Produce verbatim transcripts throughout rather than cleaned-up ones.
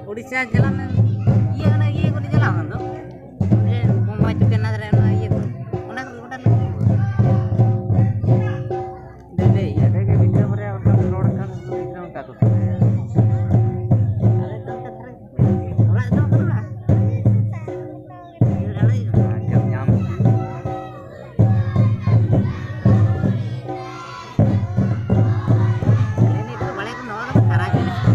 ᱩᱲᱤᱥᱥᱟ ᱪᱟᱞᱟᱜ ᱢᱮ, ᱤᱭᱟᱹ ᱚᱱᱟ ᱤᱭᱟᱹ ᱠᱚᱨᱮ ᱪᱟᱞᱟᱣ ᱠᱟᱱ ᱫᱚ, ᱚᱸᱰᱮ ᱵᱳᱢᱵᱟᱭ ᱪᱩᱠᱮᱱᱟᱛᱷ ᱨᱮ ᱚᱱᱟ ᱤᱭᱟᱹ ᱠᱚ, ᱚᱱᱟ ᱠᱚᱨᱮ ᱜᱚᱴᱟ ᱞᱮ ᱞᱟᱹᱭ ᱞᱟᱹᱭ ᱜᱮ ᱵᱷᱤᱛᱨᱤ ᱠᱚᱨᱮ ᱚᱱᱠᱟ ᱨᱚᱲ ᱠᱟᱱ ᱚᱱᱠᱟ ᱫᱚ᱾ ᱚᱲᱟᱜ ᱫᱚ ᱚᱲᱟᱜ᱾ ᱟᱸᱡᱚᱢ ᱧᱟᱢ᱾ ᱟᱞᱮ ᱱᱤᱛ ᱫᱚ ᱵᱟᱲᱮ ᱠᱚ ᱱᱚᱣᱟ ᱠᱚᱫᱚ ᱠᱷᱟᱨᱟ ᱜᱮ ᱢᱮᱱᱟᱜᱼᱟ᱾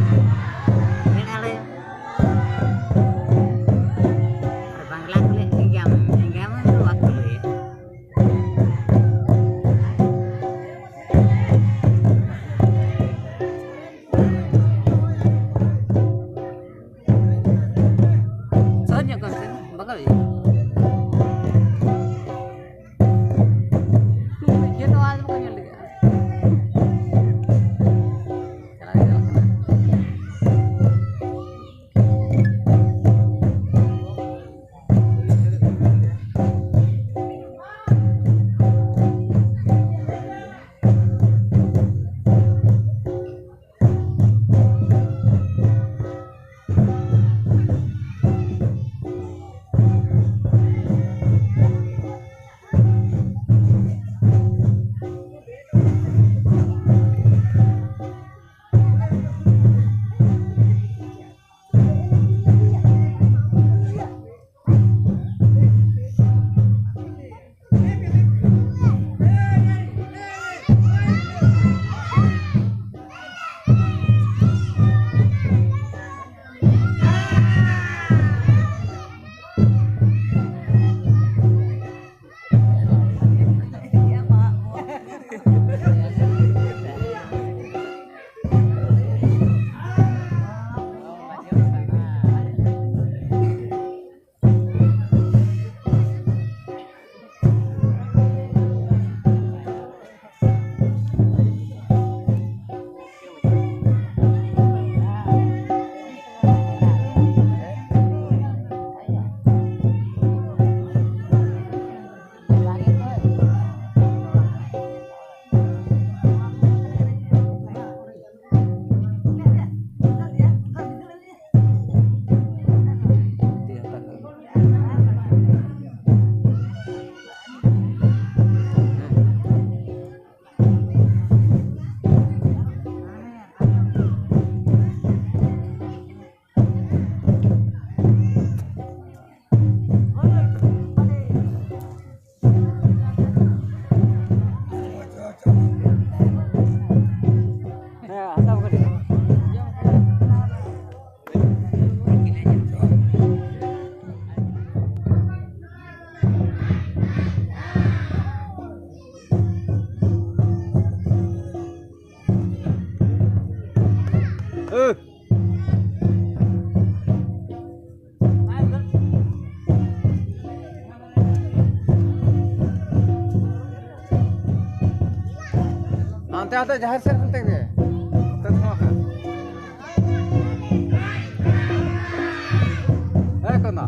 ᱟᱨ ᱵᱟᱝᱞᱟ ᱠᱚᱞᱮ ᱮᱸᱜᱟᱢ, ᱮᱸᱜᱟᱢ ᱫᱚ ᱵᱟᱠᱚ ᱞᱟᱹᱭᱟ᱾ ᱥᱚᱦᱚᱡ ᱧᱚᱜ ᱠᱟᱱ ᱥᱮ ᱵᱟᱠᱟ ᱦᱩᱭᱩᱜᱼᱟ᱾ ᱪᱮᱫ ᱦᱚᱸ ᱟᱞᱚ ᱠᱚ ᱧᱮᱞ ᱞᱟᱹᱜᱤᱫ᱾ ᱪᱟᱞᱟᱜ ᱜᱮ ᱪᱟᱞᱟᱜ ᱠᱟᱱᱟ᱾ ᱟᱫᱚ ᱡᱟᱦᱮᱨ ᱥᱮᱫ ᱦᱟᱱᱛᱮ ᱜᱮ᱾ ᱱᱚᱛᱮ ᱫᱚ ᱵᱟᱝ᱾ ᱦᱮᱸ, ᱠᱟᱱᱟ᱾